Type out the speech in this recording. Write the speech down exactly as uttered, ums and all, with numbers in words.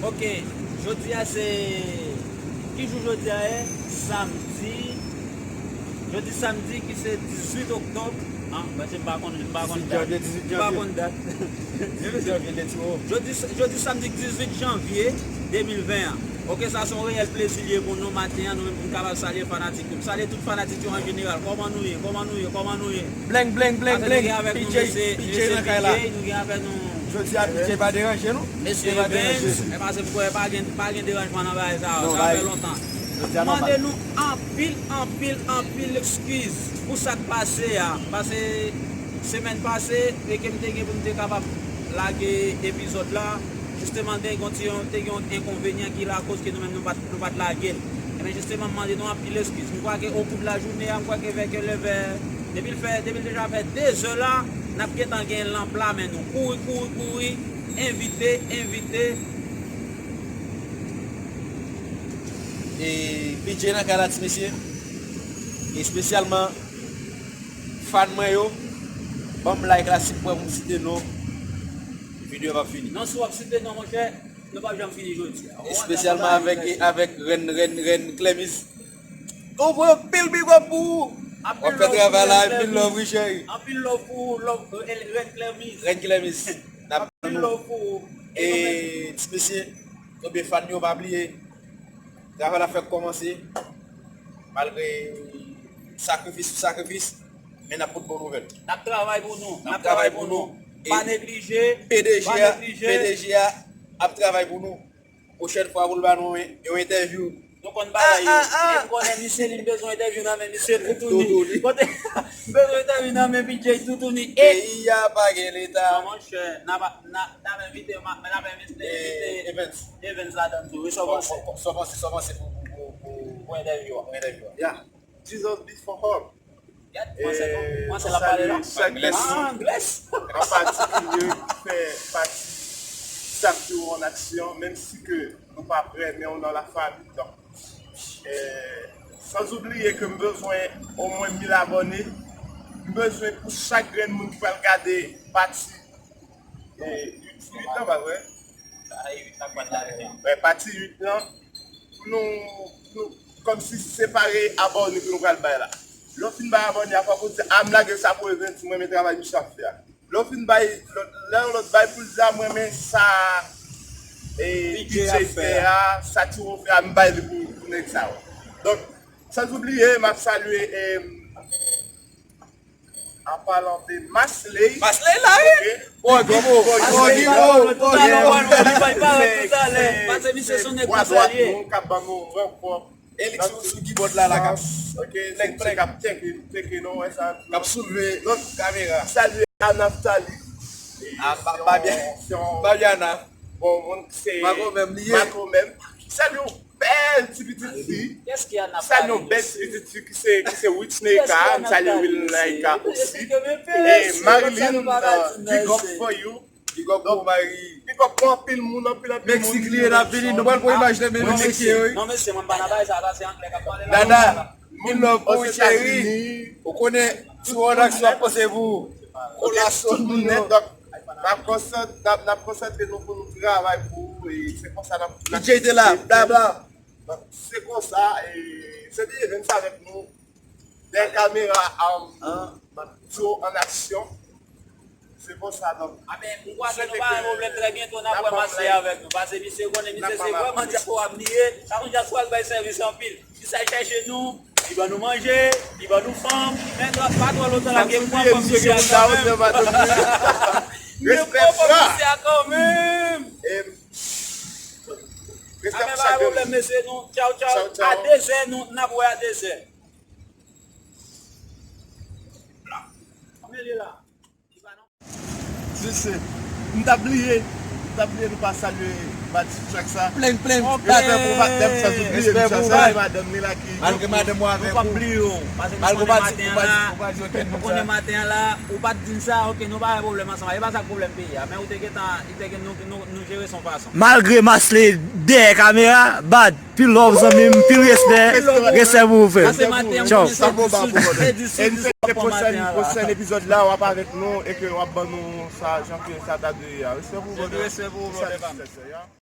Ok, jodi a se, ki jou jodi a ye? Samdi. Jodi samdi ki se dizuit oktòb. An, paske m pa konn, m pa konn dat. Dizuit janvye, dizuit janvye. M pa konn dat. Dizuit janvye, let's go. Jodi, jodi samdi dizuit janvye de mil ven an. Ok, sa se yon reyèl plezi li ye pou nou maten an, nou menm pou n kapab salye fanatik yo. M salye tout fanatik yo an jeneral. Kòman nou ye? Kòman nou ye? Kòman nou ye? Blenk, blenk, blenk, blenk. P J, P J nan kay la. Nou gen avèk nou. Jodi a, P J pa deranje nou. Mesye Evens, e pase m kwè pa gen, pa gen deranjman nan bagay sa yo. Sa fè lontan. M mande nou anpil, anpil, anpil ekskiz pou sa k pase a. Pase semèn pase, e ke m te gen pou m te kapab lage epizòd la, jisteman, te gen yon ti, te gen yon enkonvenyan ki lakoz ke nou menm nou pa t, nou pa t lage l. Ebyen, jisteman, m mande nou anpil ekskiz. M kwè ke o kou de la jounen an, m kwè ke vè ke lè vè, depi l fè, depi l deja fè de zè la, n ap gentan gen lanp la men nou. Kouri, kouri, kouri, envite, envite. E P J nan kay la, ti mesye. Espesyalman fan mwen yo, ban m like la, si m pran pou m site non, videyo a p ap fini. Non, si w ap site non, monchè, nou p ap janm fini jodi a. Espesyalman avèk, avèk rèn, rèn, rèn Klèmis. Ou voye anpil big up pou ou. W ap fè travay la, anpil love, wi, cheri. Anpil love pou ou, love, euh, rèn Klèmis. Rèn Klèmis. N ap tann ou. Anpil love pou ou. E, ti mesye, konbyen fan yo, pa bliye. Travay la fèk kòmanse. Malgre sakrifis sou sakrifis, men n ap pote bon nouvèl. N ap travay pou nou, n ap travay pou nou. Pa neglije, pa neglije. P D G a, P D G a ap travay pou nou. Pwochèn fwa pou l ba nou yon, yon entèvyou. Nou konn bagay yo. E m konnen misye li, m bezwen entèvyou nan men misye toutouni. Kote, m bezwen entèvyou nan men P J toutouni. E peyi a pa gen leta. Non, monchè, n ap, n ap, n ap envite, n ap envite Evans. Evans ladan tou. Wi, sa w panse? Sa w panse, sa w panse pou, pou, pou, pou entèvyou a? Pou entèvyou a. Yeah. Jesus be for all. Fransè, fransè l ap pale la. Anglès. Ah, anglès. An patikilye, ki fè pati Sapyo an aksyon, menm si ke nou pa prè, men nou nan la fami. Donk, eh, sans oublier ke m bezwen omwen mil abòne. M bezwen pou chak grenn moun ki pral gade pati, eh, uit, uit an, pa vre? Wè, pati uit lan, pou nou, nou kòmsi separe abòne ke nou pral bay la. Lè w fin bay abòne a, fòk ou di, "A, m lage sa pou Evens, m renmen travay misye ap fè a." Lè w fin bay, lè, lè yon lòt bay pou l di, "A, m renmen sa, e, P J fè a, sa Tiwon fè a, m bay li pou, pou nèg sa yo." Donk, sans oublier, m ap salye, e, An palan de Masley. Masley la, wi. Ok. Big up for you. Big up for you. Li bay parèt toutalè. Pase misye se yon nèg Masley li ye. Bwa dwat nou k ap ban nou ranfò. E li sou, sou kibòd la, la, k ap, ok, se misye k ap tcheke, tcheke nou, wè sa. K ap soulve kamera. Salye a Naftali. A, pa, pa byen. Pa byen, Ana. Bon, moun se Makomèm li ye. Makomèm. Salye yon bèl ti pitit fi. Salye yon bèl ti pitit fi ki se, ki se Witchneka. M salye Wilnaika osi. E Marilyn, uh, big up for you. Big up pou Mari. Big up pou anpil moun, anpil, anpil moun. Meksik li ye, n ap vini. Nou pral pran imaj nan men nou, Meksik yo, wi. Non, mesye, mwen pa nan bagay sa, sa se anglè k ap pale la. Dada, moun love pou ou, cheri. Ou konnen, ti wòd ak sou ap panse pou ou. Kolasyon tout moun yo. N ap konsant-, n ap, n ap konsantre nou pou nou travay pou ou, e se konsa n ap, n ap P J te la, bla, bla. Donk, se konsa, e se te Evens avèk nou. Dèyè kamera, um, duo an aksyon. Se konsa, donk. A, men, m kwè ke nou pa gen pwoblèm, trè byento n ap wè Masley avèk nou. Pase misye konnen, misye se vrèman dyaspora m li ye. Sa konn dyaspora k bay sèvis anpil. Misye al chèche nou, li ban nou manje, li ban nou fanm, men twò, pa twò lontan l ap gen pwoblèm misye a kanmenm. Respè, bra. Misye a kanmenm. Respè pou chak de nou. Mesye, nou, tchaw, tchaw. A dezè, nou, n ap wè a dezè. Anmèl la. Mesye, m t ap bliye, m t ap bliye nou pa salye Bati Chak sa. Plen, plen. Respè pou Bati, sans oubliye Bati Chak sa, e madanm li la ki. Malgre madanm ou avèk ou. Nou p ap bliye w. Paske nou konnen maten an la, nou konnen maten an la, ou pa t di n sa, ok, nou pa gen pwoblèm ansanm. E pa sa k pwoblèm peyi a, men ou te gentan, li te gen, nou, nou, nou jere s on fason. Malgre Masley dèyè kamera, Bad. Pil love, zanmi m, pil respè. Respè pou ou, frè. Tchaw. E n fè ke pwochèn, pwochèn epizòd la, w ap avèk nou e ke w ap ban nou sa, jan ke sa ta dwe ye a. Respè pou ou, brother. Respè pou ou, brother.